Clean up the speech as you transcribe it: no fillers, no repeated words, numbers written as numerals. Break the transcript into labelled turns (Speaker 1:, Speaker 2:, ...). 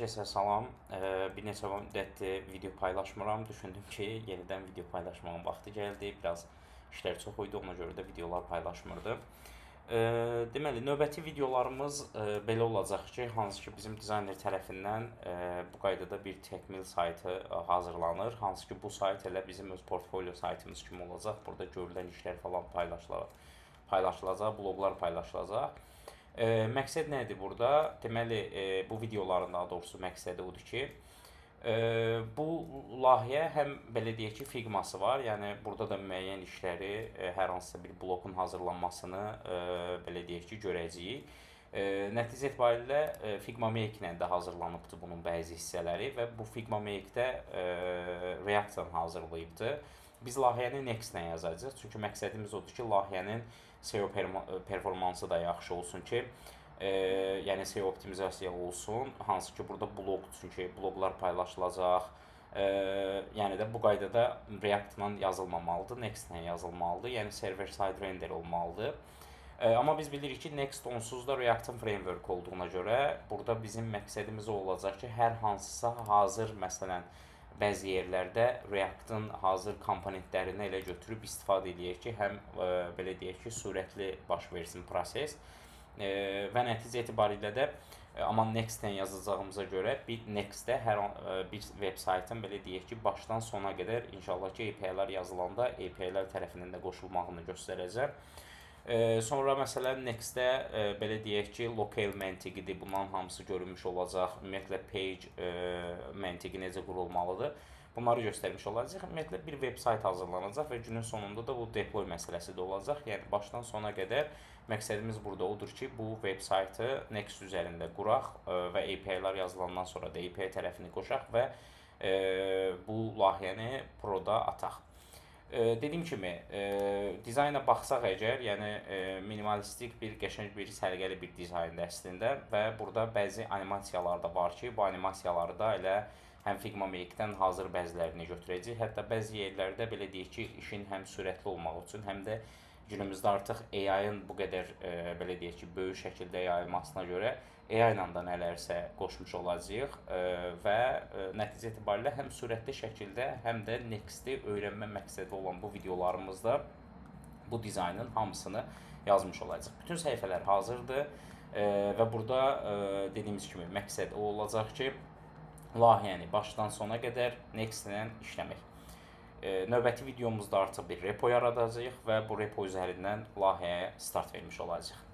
Speaker 1: Hər kəsə salam. Bir neçə müddətdir video paylaşmıram. Düşündüm ki, yenidən video paylaşmağın vaxtı gəldi. Biraz işlər çox idi, ona görə də videolar paylaşmırdım. Deməli, növbəti videolarımız belə olacaq ki, hansı ki bizim dizayner tərəfindən bu qaydada bir təkmil saytı hazırlanır. Hansı ki bu sayt elə bizim öz portfolio saytımız kimi olacaq. Burada görülən işlər falan paylaşılacaq, bloqlar paylaşılacaq. Məqsəd nədir burada? Deməli, bu videoların daha doğrusu məqsədi odur ki, bu layihə həm belə deyək ki, Figma-sı var. Yəni burada da müəyyən işləri, hər hansısa bir bloqun hazırlanmasını belə deyək ki, görəcəyik. Nəticə etibarilə Figma Make ilə də hazırlanıbdır bunun bəzi hissələri və bu Figma Make-də React-la hazırlayıbdır. Biz layihəni Next-lə yazacağıq. Çünki məqsədimiz odur ki, layihənin SEO performansı da yaxşı olsun ki, yəni SEO optimizasiya olsun. Hansı ki, burada bloq, çünki bloqlar paylaşılacaq. Yəni də bu qaydada React-la yazılmamalıdır, Next-lə yazılmalıdır. Yəni server side render olmalıdır. Amma biz bilirik ki, Next onsuz da React-ın framework olduğuna görə burada bizim məqsədimiz o olacaq ki, hər hansısa hazır, məsələn, bəzi yerlərdə React-ın hazır komponentlərini elə götürüb istifadə eləyək ki, həm belə deyək ki, sürətli baş versin proses və nəticə etibarilə də amma Next-lə yazacağımıza görə bir Next-də hər bir veb saytın belə deyək ki, başdan sona qədər inşallah ki, API-lər yazılanda API-lər tərəfindən də qoşulmağını göstərəcəm. Sonra məsələn Next-də belə deyək ki, locale məntiqidir. Bunların hamısı görünmüş olacaq. Ümumiyyətlə page məntiqi necə qurulmalıdır. Bunları göstərmiş olacaq. Ümumiyyətlə bir veb sayt hazırlanacaq və günün sonunda da bu deploy məsələsi də olacaq. Yəni başdan sona qədər məqsədimiz burada odur ki, bu veb saytı Next üzərində quraq və API-lər yazılandan sonra da API tərəfini qoşaq və bu layihəni proda ataq. Dediyim kimi, dizayna baxsaq əgər, yəni minimalistik bir, qəşəng bir, səliqəli bir dizayndır əslində və burada bəzi animasiyalar da var ki, bu animasiyaları da elə həm Figma Make-dən hazır bəzilərini götürəcəyik. Hətta bəzi yerlərdə belə deyək ki, işin həm sürətli olmağı üçün, həm də günümüzdə artıq AI-ın bu qədər belə deyək ki, böyük şəkildə yayılmasına görə AI ilə də nələrsə qoşmuş olacağıq və nəticə etibarilə həm sürətli şəkildə, həm də Next-i öyrənmə məqsədi olan bu videolarımızda bu dizaynın hamısını yazmış olacağıq. Bütün səhifələr hazırdır və burada dediyimiz kimi məqsəd o olacaq ki, layihəni başdan sona qədər Next ilə işləmək. Növbəti videomuzda artıq bir repo yaradacağıq və bu repo üzərindən layihəyə start vermiş olacağıq.